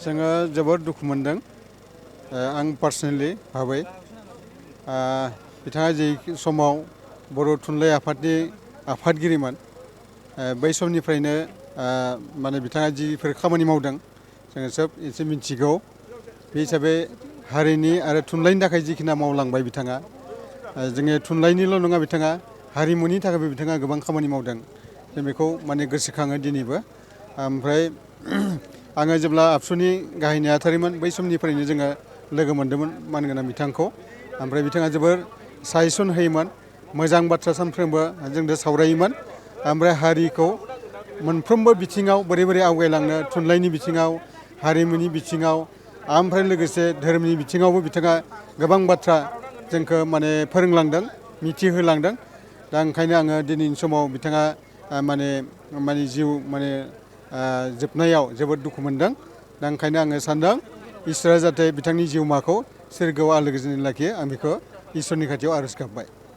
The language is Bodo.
जोङो जोबोद दुखु मोनदों। आं पार्सनेलि भाबै बिथाङा जे समाव बर' थुनलाइ आफादनि आफादगिरिमोन, बै समनिफ्रायनो माने बिथाङा जिफोर खामानि मावदों जोङो सोब एसे मिथिगौ। बे हिसाबै हारिनि आरो थुनलाइनि थाखाय जिखिनि मावलांबाय बिथाङा, जोङो थुनलाइनिल' नङा, बिथाङा हारिमुनि थाखायबो बिथाङा गोबां खामानि मावदों। जों बेखौ माने गोसोखाङो दिनैबो। ओमफ्राय आङो जेब्ला आबसुनि गाहाय नेहाथारिमोन, बै समनिफ्रायनो जोङो लोगो मोन्दोंमोन मानगोनां बिथांखौ। ओमफ्राय बिथाङा जोबोर साजेसन होयोमोन, मोजां बाथ्रा सानफ्रोमबो जोंजों सावरायोमोन। ओमफ्राय हारिखौ मोनफ्रोमबो बिथिङाव बोरै बोरै आवगायलांनो, थुनलाइनि बिथिङाव, हारिमुनि बिथिङाव, ओमफ्राय लोगोसे धोरोमनि बिथिङावबो बिथाङा गोबां बाथ्रा जोंखौ माने फोरोंलांदों, मिथिहोलांदों। दा ओंखायनो आङो दिनैनि समाव बिथाङा माने जिउ जोबनायाव जोबोद दुखु मोनदों। दा ओंखायनो आङो सानदों इसोरा जाहाथे बिथांनि जिउमाखौ सोरगोआव आलो गोजोनै लाखियो। आं बेखौ इसोरनि खाथियाव आर'ज गाबबाय।